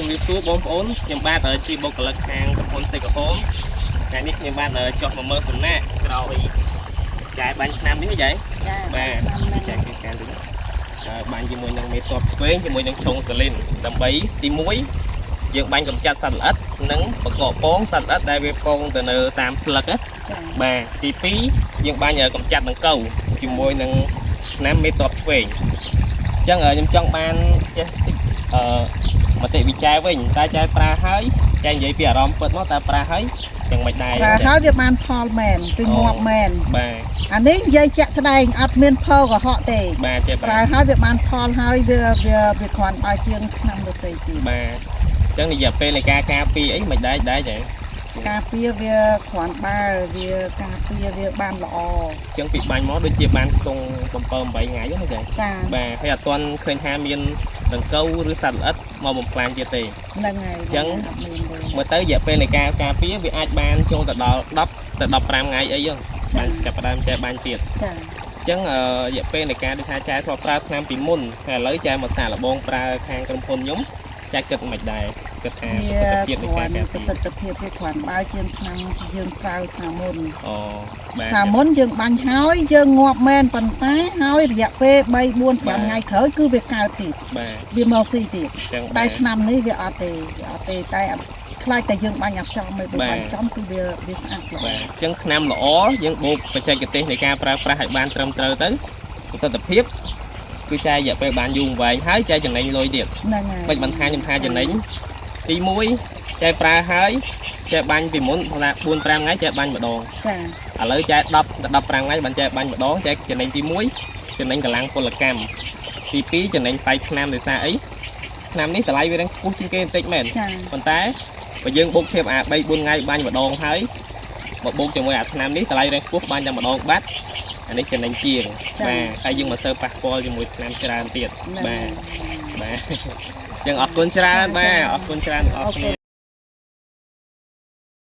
ជំរាបសួរបងប្អូនខ្ញុំបាទជាបុគ្គលិកខាងក្រុមហ៊ុនសេកហូមថ្ងៃនេះខ្ញុំបាទចុះមកមើលសំណាកក្រោយចែបាញ់ឆ្នាំនេះយាយ ចា បាទចែគេការវិញហើយបាញ់ជាមួយនឹងមេតបឆ្វេងជាមួយនឹងឆុងសាលីនដើម្បីទី1យើងបាញ់កម្ចាត់សត្វល្អិតនិងបកកពងសត្វល្អិតដែលវាពងទៅនៅតាមស្លឹកណា ចា បាទទី2យើងបាញ់កម្ចាត់ដង្កូវជាមួយនឹងថ្នាំមេតបឆ្វេងអញ្ចឹងខ្ញុំចង់បានចេះតិចអឺមតិវិច័យវិញតែចែប្រើហើយចែនិយាយពីអារម្មណ៍ពិតមកតើប្រើហើយយ៉ាងម៉េចដែរ ប្រើហើយវាបានផលមែនវាងាប់មែន បាទ អានេះនិយាយជាក់ស្ដែងអត់មានផលកុហកទេ បាទចេះ ប្រើហើយវាបានផលហើយវាវាវាគ្រាន់បើជាងឆ្នាំដទៃទៀត បាទអញ្ចឹងរយៈពេលនៃការការពារអីមិនដែរដែរចា ការពារវាគ្រាន់បើវាការពារវាបានល្អ អញ្ចឹងពីបាញ់មកដូចជាបានខ្ទង់7 8ថ្ងៃហ្នឹងចា ចា បាទហើយអត់ទាន់ឃើញថាមានដង្កូវឬសត្វល្អិតមកបំផ្លាញទៀតទេ ហ្នឹងហើយ អញ្ចឹង អត់មានទេ មើលទៅរយៈពេលនៃការការពារវាអាចបានចូលទៅដល់10ទៅ15ថ្ងៃអីហ្នឹងបានចាប់ផ្ដើមចែបាញ់ទៀត ចា អញ្ចឹងរយៈពេលនៃការដូចថាចែធ្លាប់ប្រើថ្នាំពីមុនហើយឥឡូវចែមកសាកល្បងប្រើខាងក្រុមហ៊ុនខ្ញុំចែគិតមិនដែរគិតថាប្រសិទ្ធភាពនៃ គ្រា ការការពារ ន់ប្រសិទ្ធភាពវាគ្រាន់បើជាងឆ្នាំយើងប្រើឆ្នាំមុន អូបាទ ឆ្នាំមុនយើងបាញ់ហើយយើងងាប់មែនប៉ុន្តែហើយរយៈពេល3 4 5ថ្ងៃក្រោយគឺវាកើតទៀត បាទ វាមកស៊ីទៀត អញ្ចឹង តែ បាទ ឆ្នាំនេះវាអត់ទេវាអត់ទេតែខ្លាចតែយើងបាញ់អាចំមិន បាទ បាញ់ចំគឺវាវាស្អាតល្អ បាទអញ្ចឹងថ្នាំល្អយើងបូកបច្ចេកទេសនៃការប្រើប្រាស់ឲ្យបានត្រឹមត្រូវទៅប្រសិទ្ធភាពគឺចែរយៈពេលបានយូរអង្វែងហើយចែចំណេញលុយទៀត ហ្នឹងហើយ មិនបន្ថែមខ្ញុំថាចំណេញទី1ចែប្រើហើយចែបាញ់ពីមុនថា4 5ថ្ងៃចែបាញ់ម្ដង ចា ឥឡូវចែ10ដល់15ថ្ងៃបានចែបាញ់ម្ដងចែចំណេញទី1ចំណេញកម្លាំងពលកម្មទី2ចំណេញថ្លៃថ្នាំដោយសារអីថ្នាំនេះតម្លៃវានឹងខ្ពស់ជាងគេបន្តិចមែន ចា ប៉ុន្តែបើយើងបូកធៀបអា3 4ថ្ងៃបាញ់ម្ដងហើយមកបូកជាមួយអាថ្នាំនេះតម្លៃរាងខ្ពស់បាញ់តែម្ដងបាត់អានេះចំណេញជាងបាទហើយយើងមិនសូវប៉ះពាល់ជាមួយថ្នាំច្រើនទៀត ហ្នឹង បាទបាទចឹងអរគុណច្រើនបាទអរគុណច្រើនទាំងអស់គ្នា